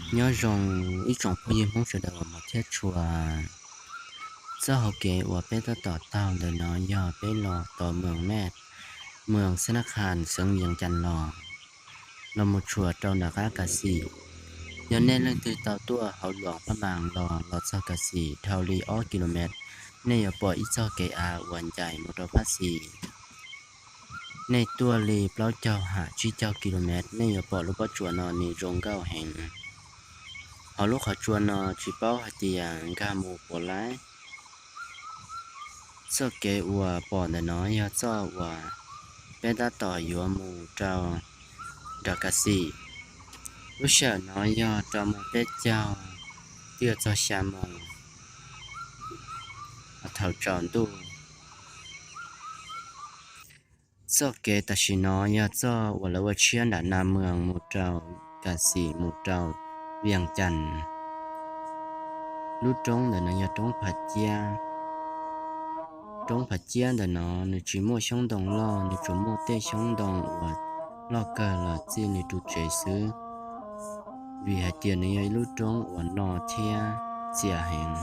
Nyob zoo ib tsoom phooj ywg Hmoob sawv daws uas hmov thiab tshua. Txoj hauv kev uas peb tab tom taug ntawm no yog peb los tom moos Mej, moos Xab Nab Khas, xeev Vias Cas los, los mus tshuam rau nram qab Kas Xim. Yog nej leej twg tau tuaj hauv Luam Phab Npas los, los txog Kas Xim dhau li ob ki lo mev, nej yuav pom ib txoj kev av uas ncaim mus rau Phab Xis. Nej tuaj li plaub caug ham tsib caug ki lo mev, nej yuav pom lub pob tsuas no nws zoo nkauj heev. Hauv lub qhov tsua no tsis paub hais tias nkag mus puas laib. Txoj kev uas pom ntawm no yog txoj uas peb tab tom yuav mus rau nram Kas Xim. Lub sij hawm no yog rau moos peb caug twb yuav txog xya moos thaum tsaus ntuj. Txoj kev tam sim no yog txoj uas lawv ua tshiab nram Nas Moos mus rau Kas Xim mus rau Vias Cas. Lub roob ntawm no yog roob Phav Ciab. Roob Phav Ciab ntawm no nws tsis muaj xyoob ntoo loj, nws tsuas muaj tej xyoob ntoo uas loj kawg los txij nws tus tsev xwb, vim hais tias nws yog ib lub roob uas no thiab txias heev.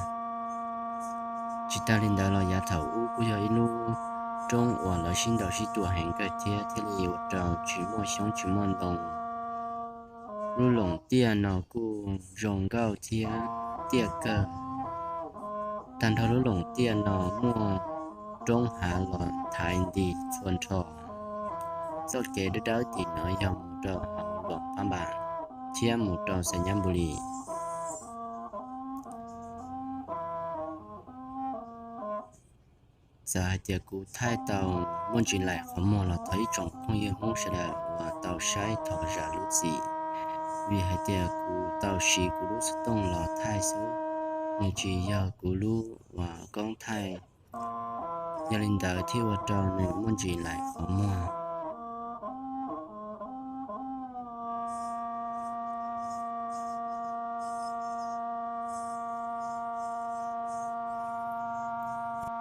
Tsis tas li ntawd los yav thaum ub kuj yog ib lub roob uas lawv sib ntaus sib tua heev kawg thiab, thiaj li ua rau tsis muaj xyoob tsis muaj ntoo. Lub loos tiaj no kuj zoo nkauj thiab tiaj kawg. Tag nrho lub loos tiaj no muaj roob hav los thaiv nti txhua nrho. Txoj kev dawb dawb tim no yog mus rau hauv Luam Phab Npas thiab mus rau Xais Nyab Npus Lis. Txawm hais tias kuv thaij tau muaj ntsis laim qhov muag los thov ib tsoom phooj ywg Hmoob sawv daws uas tau saib thov zam lub txim, vim hais tias kuv tau siv kuv lub xov tooj los thaij xwb, nws tsis yog kuv lub uas koob thaij. Yog li ntawd thiaj ua rau nws muaj ntsis laim qhov muag.